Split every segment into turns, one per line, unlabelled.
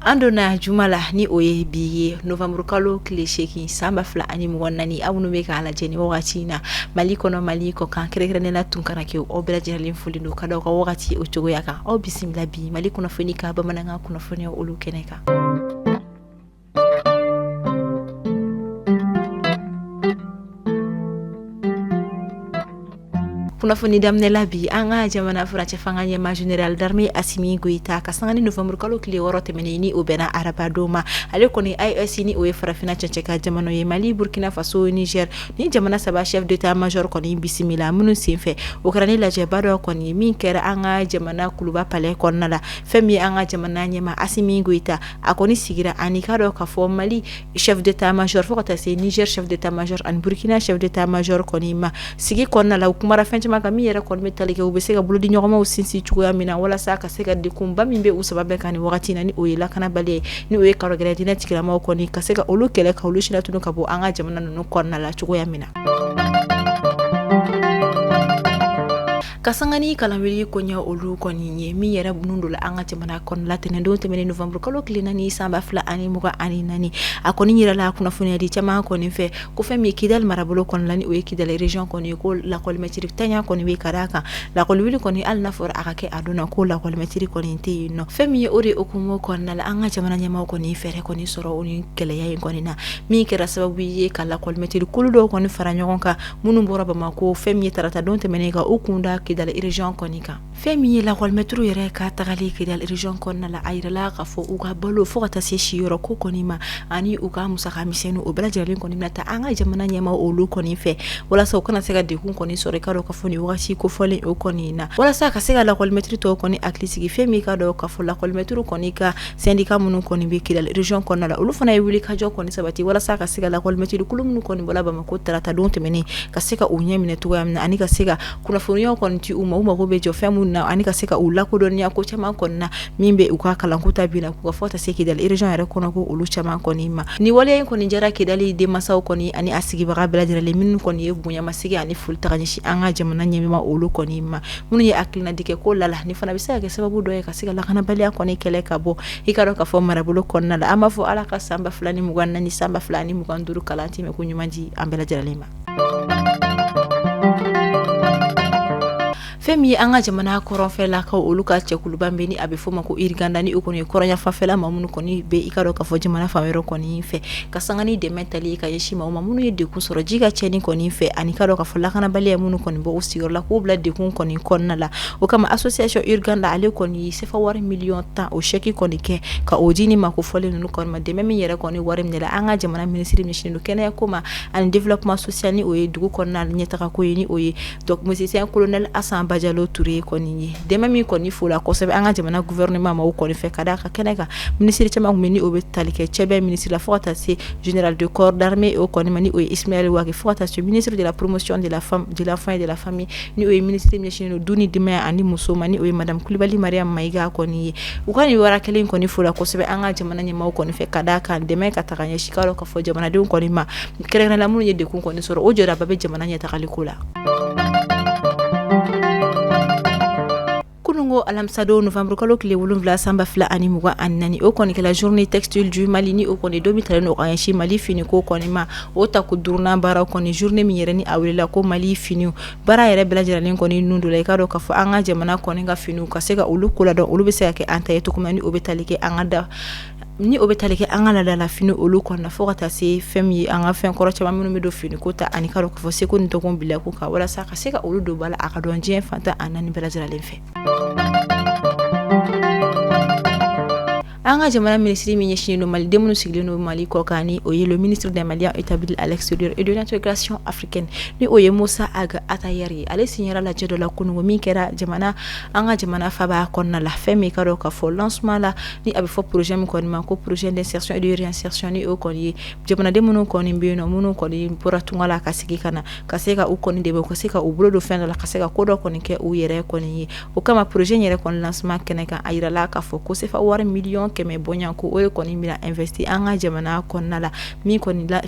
An donna juma la ni o ye bi ye, novembre kalo tile 8 san 2024. Aw minnu bɛ k'a lajɛ ni wagati in na Mali kɔnɔ, Mali kɔ kan, kɛrɛnkɛrɛnnen la tunkarankew, aw bɛɛ lajɛlen foli don ka da aw ka wagati o cogoya kan. Aw bisimila bi Mali kunnafoni ka bamanankan kunnafoniya olu kɛnɛ kan. Kunnafoni daminɛ la bi, an ka jamana furancɛ fanga ɲɛmaa général d'armée Assimi Goïta ka sanga ni novembre kalo tile 6 tɛmɛnen ni o bɛnna araba don ma, ale kɔni AES ni o ye farafinna cɛncɛ ka jamana ye, Mali, Burkina Faso, Niger, ni jamana saba chef d'état major kɔni bisimila minnu senfɛ, o kɛra ni lajɛba dɔ kɔni ye min kɛra an ka jamana kuluba palais kɔnɔna la. Fɛn min ye an ka jamana ɲɛmaa Assimi Goïta, a kɔni sigira ani k'a dɔn k'a fɔ Mali chef d'état major fo ka taa se Niger chef d'état major ani Burkina chef d'état major kɔni ma. Sigi kɔnɔna la, u kumara fɛn caman kan min yɛrɛ kɔni bɛ tali kɛ u bɛ se ka bolodi ɲɔgɔnmaw sinsin cogoya min na walasa ka se ka degunba min bɛ u saba bɛɛ kan ni wagati na, ni o ye lakanabaliya ye, ni o ye karɔgɛlɛya diinɛ tigilamaw kɔni ka se ka olu kɛlɛ ka olu silatunu ka bɔ an ka jamana ninnu kɔnɔna la cogoya min na. Ka sanga ni kalanwuli koɲɛ olu kɔni ye min yɛrɛ nun don an ka jamana kɔnɔna la tɛnɛndon tɛmɛnen novembre kalo tile 4 san 2024, a kɔni yirala kunnafoniyadi caman kɔni fɛ ko fɛn min ye Kidali marabolo kɔnɔna ni o ye Kidali région kɔni ye, ko lakɔlimɛtiri tanya kɔni bɛ ka d'a kan lakɔliwuli kɔni hali n'a fɔra a ka kɛ a don na, ko lakɔlimɛtiri kɔni tɛ yen nɔ. Fɛn min ye o de hukumu kɔnɔna la, an ka jamana ɲɛmaaw kɔni fɛɛrɛ kɔni sɔrɔ o ni gɛlɛya in kɔni na, min kɛra sababu ye ka lakɔlimɛtiri kulu dɔw kɔni fara ɲɔgɔn kan minnu bɔra Bamakɔ fɛn min ye tarata don tɛmɛnen ka u kun da Kidali région kɔni kan. Fɛn min ye lakɔlimɛtiriw yɛrɛ ka tagali Kidali région kɔnɔna la, a yirala k'a fɔ u ka balo fo ka taa se siyɔrɔ ko kɔni ma ani u ka musaka misɛnninw, o bɛɛ lajɛlen kɔni bɛna ta an ka jamana ɲɛmaa olu kɔni fɛ walasa u kana se ka degun kɔni sɔrɔ. I k'a dɔn k'a fɔ nin wagati kofɔlen o kɔni na, walasa ka se ka lakɔlimɛtiri tɔw kɔni hakili sigi, fɛn min k'a dɔn k'a fɔ lakɔlimɛtiriw kɔni ka syndicat minnu kɔni bɛ Kidali région kɔnɔna la, olu fana ye wulikajɔ kɔni sabati walasa ka se ka lakɔlimɛtiri kulu minnu kɔni bɔra Bamakɔ tarata don tɛmɛnen ka se ka u ɲɛ minɛ cogoya min na ani ka se ka kunnafoniyaw kɔni di u ma, u mago bɛ jɔ fɛn minnu na ani ka se ka u lakodɔnniya ko caman kɔni na min bɛ u ka kalanko ta bi na k'u ka fɔ ta se Kidali région yɛrɛ kɔnɔ ko olu caman kɔni ma. Ni waleya in kɔni diyara Kidali denmansaw kɔni ani a sigibaga bɛɛ lajɛlen minnu kɔni ye bonyamasegin ani foli ta ka ɲɛsin an ka jamana ɲɛmaa olu kɔni ma, minnu ye hakilinadi kɛ ko lala ni fana bɛ se ka kɛ sababu dɔ ye ka se ka lakanabaliya kɔni kɛlɛ ka bɔ i k'a dɔn k'a fɔ marabolo kɔnɔna la. An b'a fɔ Ala ka san 2024 san 2025 kalan tɛmɛ ko ɲuman di an bɛɛ lajɛlen ma. Fɛn min ye an ka jamana kɔrɔnfɛlakaw olu ka cɛkuluba bɛ ni a bɛ f'o ma ko Urgenda, ni o kɔni ye kɔrɔnyanfanfɛla maa minnu kɔni bɛ i k'a dɔn k'a fɔ jamana fan wɛrɛ kɔni fɛ, ka sanga ni dɛmɛ tali ka ɲɛsin maaw ma minnu ye degun sɔrɔ ji ka cɛnni kɔni fɛ ani k'a dɔn k'a fɔ lakanabaliya minnu kɔni bɔ u sigiyɔrɔ la k'u bila degun kɔni kɔnɔna la. O kama association Urgenda ale kɔni ye sefa wari miliyɔn 10 o chèque kɔni kɛ ka o di ni maa kofɔlen ninnu kɔni ma. Dɛmɛ min yɛrɛ kɔni wari minɛla an ka jamana minisiri ɲɛsinnen don kɛnɛya ko ma ani développement social, ni o ye dugu kɔnɔna ɲɛtaga ko ye, ni o ye donc musicien colonel Asan Bajalo Ture kɔni ye. Dɛmɛ min kɔni fola kosɛbɛ an ka jamana gouvernement maaw kɔni fɛ ka d'a ka kɛnɛ kan, minisiri caman tun bɛ ni o bɛ tali kɛ cɛbɛ minisiri la fo ka taa se général de corps d'armée o kɔni ma, ni o ye Ismaël Wagué, fo ka taa se ministre de la promotion de la femme, de l'enfant et de la famille, ni o ye minisiri ɲɛsinnen don du ni denbaya ani muso ma, ni o ye madame Kulibali Mariam Mayiga kɔni ye. U ka nin wara kelen kɔni fola kosɛbɛ an ka jamana ɲɛmaaw kɔni fɛ ka d'a kan dɛmɛ ka taga ɲɛsin k'a dɔn k'a fɔ jamanadenw kɔni ma, kɛrɛnkɛrɛnnenya la minnu ye degun kɔni sɔrɔ, o jɔdaba bɛ jamana ɲɛtagali ko la. Kununko alamisadon novembre kalo tile 7 san 2024, o kɔni kɛla journée textile du Mali, ni o kɔni don min talen don ka ɲɛsin Mali finiko kɔni ma, o tako duurunan baara kɔni journée min yɛrɛ ni a welela ko Mali finiw baara yɛrɛ bɛɛ lajɛlen kɔni nun don la. I k'a dɔn k'a fɔ an ka jamana kɔni ka finiw ka se ka olu ko ladɔn, olu bɛ se ka kɛ an ta ye cogo min na, ni o bɛ tali kɛ an ka da ni o bɛ tali kɛ an ka laadala fini olu kɔnɔna fo ka taa se fɛn min ye an ka fɛn kɔrɔ caman minnu bɛ don fini ko ta ani k'a dɔn k'a fɔ seko ni dɔnko bila ko kan walasa ka se ka olu don ba la a ka dɔn diɲɛ fan tan ani naani bɛɛ lajɛlen fɛ. An ka jamana minisiri min ɲɛsinnen don maliden minnu sigilen don Mali kɔ kan, ni o ye le ministre des Maliens établis à l'extérieur et de l'intégration africaine, ni o ye Moussa Ag Attaher ye, ale signera lajɛ dɔ la kununko min kɛra jamana an ka jamana faba kɔnɔna la. Fɛn min ka dɔn k'a fɔ lancement la, ni a bɛ fɔ projet min kɔni ma ko projet d'insertion et de réinsertion, ni o kɔni ye jamanaden minnu kɔni bɛ yen nɔ, minnu kɔni bɔra tunga la ka segin ka na, ka se ka u kɔni dɛmɛ ka se ka u bolo don fɛn dɔ la, ka se ka ko dɔ kɔni kɛ u yɛrɛ kɔni ye. O kama projet in yɛrɛ kɔni lancement kɛnɛ kan, a yirala k'a fɔ ko sefa wari miliyɔn 100 bɔɲɔgɔnko o de kɔni bɛna investir an ka jamana kɔnɔna la, min kɔni la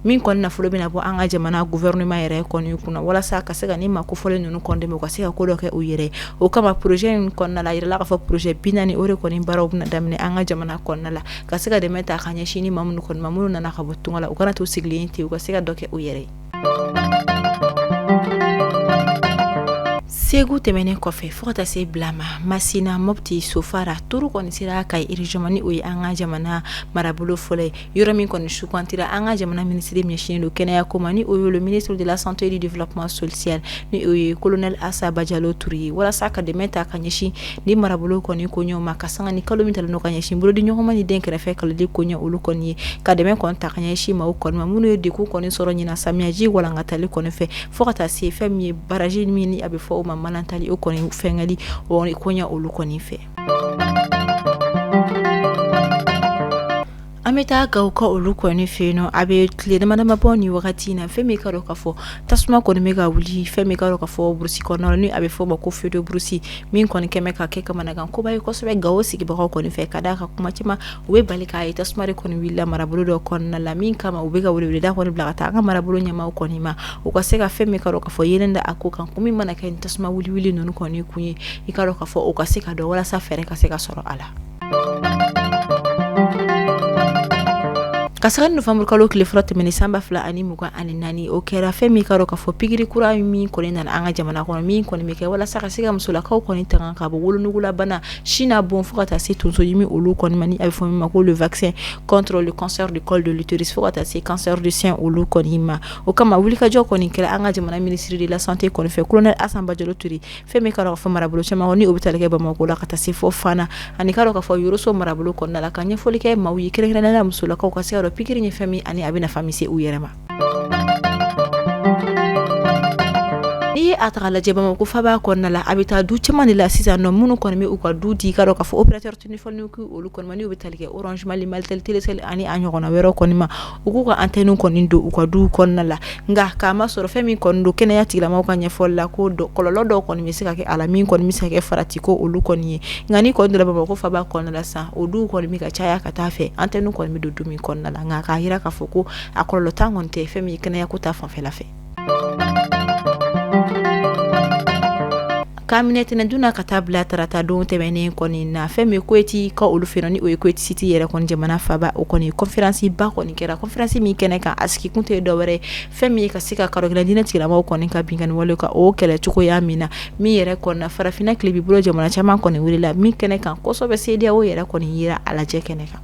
Min kɔni nafolo bɛna bɔ an ka jamana gouvernement yɛrɛ kɔni kunna walasa ka se ka ni maa kofɔlen ninnu kɔni dɛmɛ u ka se ka ko dɔ kɛ u yɛrɛ. O kama projet in kɔnɔna la, a yirala k'a fɔ projet 40 o de kɔni baaraw bɛna daminɛ an ka jamana kɔnɔna la, ka se ka dɛmɛ ta ka ɲɛsin ni maa minnu kɔni ma, minnu nana ka bɔ tunga la, u kana to sigilen ten, u ka se ka dɔ kɛ u yɛrɛ ye. Segu tɛmɛnen kɔfɛ fo ka taa se bila ma Masina, Mopti, Sofara, tour kɔni sera Kayi région ma, ni o ye an ka jamana marabolo fɔlɔ ye. Yɔrɔ min kɔni sugantira an ka jamana minisiri min ɲɛsinnen don kɛnɛya ko ma, ni o ye le ministre de la santé et du développement social, ni o ye colonel Asa Bajalo Ture ye, walasa ka dɛmɛ ta ka ɲɛsin ni marabolo kɔni koɲɛw ma, ka sanga ni kalo min talen don ka ɲɛsin bolodi ɲɔgɔnma ni den kɛrɛfɛ kalili koɲɛ olu kɔni ye, ka dɛmɛ kɔni ta ka ɲɛsin maaw kɔni ma minnu ye degun kɔni sɔrɔ ɲinan samiyaji walankatali kɔni fɛ, fo ka taa se fɛn min ye barrage min ni a bɛ fɔ o ma Manantali, o kɔni fɛnkɛli o koɲɛ olu kɔni fɛ. An bɛ taa Gawo ka olu kɔni fɛ yen nɔ. A bɛ tile dama dama bɔ ni wagati in na, fɛn min ka dɔn ka fɔ tasuma kɔni bɛ ka wuli, fɛn min ka dɔn ka fɔ brousse kɔnɔna, ni a bɛ fɔ o ma ko feu de brousse, min kɔni kɛmɛ ka kɛ kamanagan koba ye kosɛbɛ Gawo sigibagaw kɔni fɛ, ka d'a kan kuma caman u bɛ bali k'a ye tasuma de kɔni wulila marabolo dɔ kɔnɔna la, min kama u bɛ ka weleweleda kɔni bila ka taa an ka marabolo ɲɛmaaw kɔni ma, u ka se ka fɛn min ka dɔn ka fɔ yeelen da a ko kan, kun min mana kɛ ni tasuma wuli ninnu kɔni kun ye, i ka dɔn ka fɔ o ka se ka dɔn walasa fɛɛrɛ ka se ka sɔrɔ a la. Ka sanga novembre kalo tile fɔlɔ tɛmɛnen san 2024, o kɛra fɛn min ka dɔn ka fɔ pikiri kura min kɔni nana an ka jamana kɔnɔ, min kɔni bɛ kɛ walasa ka se ka musolakaw kɔni tanga ka bɔ wolonugulabana, sin na bon, fo ka taa se tonsoɲimi olu kɔni ma, ni a bɛ fɔ min ma ko le vaccin contre le cancer du col de l'utérus, fo ka taa se cancer du sein olu kɔni ma. O kama wulikajɔ kɔni kɛra an ka jamana ministre de la santé kɔni fɛ, colonel Asan Bajalo Ture, fɛn min ka dɔn ka fɔ marabolo caman ni o bɛ tali kɛ Bamakɔ la ka taa se fo Fana ani ka dɔn ka fɔ Yoroso marabolo kɔnɔna la, ka ɲɛfɔli kɛ maaw ye, kɛrɛnkɛrɛnnenya la musolakaw, ka se ka dɔn pikiri ye fɛn min ani a bɛ nafa min se u yɛrɛ ma. N'i ye a ta k'a lajɛ Bamakɔ faaba kɔnɔna la, a bɛ taa du caman de la sisan nɔ minnu kɔni bɛ u ka du di, i ka dɔn ka fɔ opérateur téléphonique olu kɔni ma, n'u bɛ tali kɛ Orange Mali, Malitel, Telecel ani a ɲɔgɔnna wɛrɛw kɔni ma, u k'u ka antenne kɔni don u ka duw kɔnɔna la. Nka k'a masɔrɔ fɛn min kɔni don, kɛnɛya tigilamɔgɔw ka ɲɛfɔli la, ko kɔlɔlɔ dɔw kɔni bɛ se ka kɛ a la, min kɔni bɛ se ka kɛ farati ko olu kɔni ye. Nka n'i kɔni donna Bamakɔ faaba kɔnɔna la sisan, o duw kɔni bɛ ka caya ka taa fɛ, antenne kɔni bɛ don du min kɔnɔna la. Nka k'a jira k'a fɔ ko a kɔlɔlɔ tan kɔni tɛ fɛn min ye kɛnɛya ko ta fanfɛla fɛ. K'a minɛ tɛnɛndon na ka taa bila tarata don tɛmɛnen kɔni na, fɛn min Koweït ka olu fɛ ni o ye Koweït City yɛrɛ kɔni jamana faaba, o kɔni conférence ba kɔni kɛra, conférence min kɛnɛ kan a sigi kun tɛ dɔwɛrɛ fɛn min ye ka se ka karogɛlɛn diinɛ tigilamɔgɔw kɔni ka binkanni wale ka o kɛlɛ cogoya min na, min yɛrɛ kɔnɔna farafinna tilebin bolo jamana caman kɔni welela min kɛnɛ kan kosɛbɛ, CEDEAO yɛrɛ kɔni yera a lajɛ kɛnɛ kan.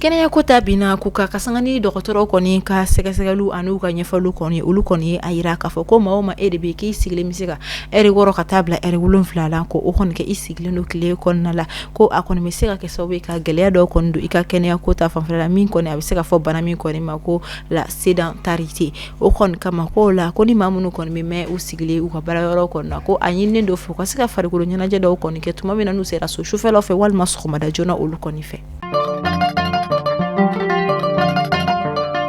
Kɛnɛya ko ta binna k'u ka sanga ni dɔgɔtɔrɔ kɔni ka sɛgɛsɛgɛliw ani u ka ɲɛfɔliw kɔni, olu kɔni ye a jira k'a fɔ ko maa o maa e de bɛ k'i sigilen bɛ se ka ɛri 6 ka taa bila ɛri 7 la, ko o kɔni kɛ i sigilen don tile kɔnɔna la, ko a kɔni bɛ se ka kɛ sababu ye ka gɛlɛya dɔw kɔni don i ka kɛnɛya ko ta fanfɛla la, min kɔni a bɛ se ka fɔ bana min kɔni ma ko la sédentarité. O kɔni kama ko la ko ni maa minnu kɔni bɛ mɛn u sigilen u ka baara yɔrɔ kɔnɔna na, ko a ɲininen don fo ka se ka farikolo ɲɛnajɛ dɔw kɔni kɛ tuma min na n'u sera so sufɛlaw fɛ walima sɔgɔmada joona olu kɔni fɛ.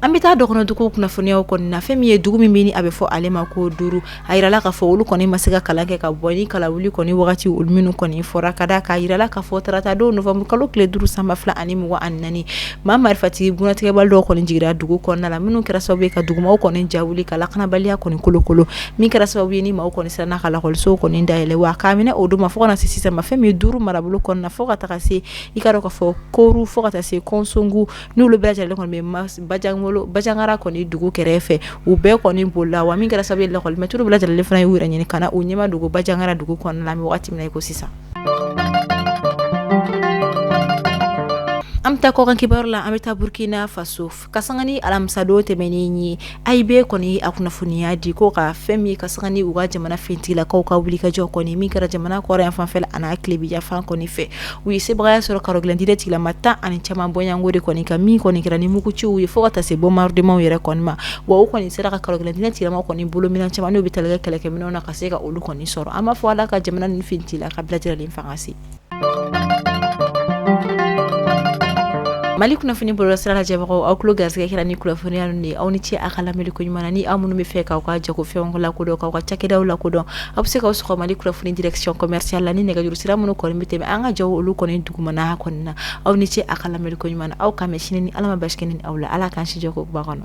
An bɛ taa dɔgɔnɔdugu kunnafoniyaw kɔni na. Fɛn min ye dugu min bɛ ni a bɛ fɔ ale ma ko Duuru, a yirala k'a fɔ olu kɔni ma se ka kalan kɛ ka bɔ ni kalawuli kɔni wagati olu minnu kɔni fɔra, ka da k'a yirala k'a fɔ tarata don novembre kalo tile 5 san 2024, maa marifatigi bunatigɛbali dɔw kɔni jiginra dugu kɔnɔna la, minnu kɛra sababu ye ka dugumaaw kɔni jawuli ka lakanabaliya kɔni kolokolo, min kɛra sababu ye ni maaw kɔni siranna ka lakɔlisow kɔni dayɛlɛ. Wa k'a minɛ o don ma fo ka na se sisan ma, fɛn min ye Duuru marabolo kɔnɔna fo ka taga se i ka dɔn k'a fɔ Koru fo ka taa se Kɔnsongu, n'olu bɛɛ lajɛlen kɔni bɛ Bajangara kɔni dugu kɛrɛfɛ, u bɛɛ kɔni bolila. Wa min kɛra sababu ye lakɔlimɛtiriw bɛɛ lajɛlen fana y'u yɛrɛ ɲini ka na u ɲɛma dogo Bajangara dugu kɔnɔna la waati min na i ko sisan. An bɛ taa kɔkan kibaru la. An bɛ taa Burkina Faso ka sanga ni alamisadon tɛmɛnen ye, AIB kɔni a kunnafoniya di ko ka fɛn min ka sanga ni u ka jamana finitigilakaw ka wulikajɔ kɔni min kɛra jamana kɔrɔn yan fanfɛ a n'a tilebinyanfan kɔni fɛ, u ye sebagaya sɔrɔ karogɛlɛn diinɛ tigilama 10 ani caman bɔɲɔgɔnko de kɔni kan, min kɔni kɛra ni muguciw ye fo ka taa se bombardement yɛrɛ kɔni ma. Wa u kɔni sera ka karogɛlɛn diinɛ tigilama kɔni bolominɛn caman n'u bɛ tali kɛ kɛlɛkɛminɛnw na ka se ka olu kɔni sɔrɔ. An b'a fɔ Ala ka jamana ninnu finitigilaka bɛɛ lajɛlen fanga se. Mali kunnafoni bɔlɔlɔsira lajɛbagaw, aw tulo garisɛgɛ kɛra ni kunnafoniya ninnu de ye. Aw ni ce a ka lamɛnni ko ɲuman na. Ni aw minnu bɛ fɛ k'aw ka jagofɛnw lakodɔn, k'aw ka cakɛdaw lakodɔn, aw bɛ se k'aw sɔgɔ Mali kunnafoni direction commerciale la ni nɛgɛjuru sira minnu kɔni bɛ tɛmɛ an ka jaw olu kɔni dugumana kɔni na. Aw ni ce a ka lamɛnni ko ɲuman na. Aw k'an bɛn sini ni Ala ma basi kɛ ne ni aw la. Ala k'an si jɔ ko ba kɔnɔ.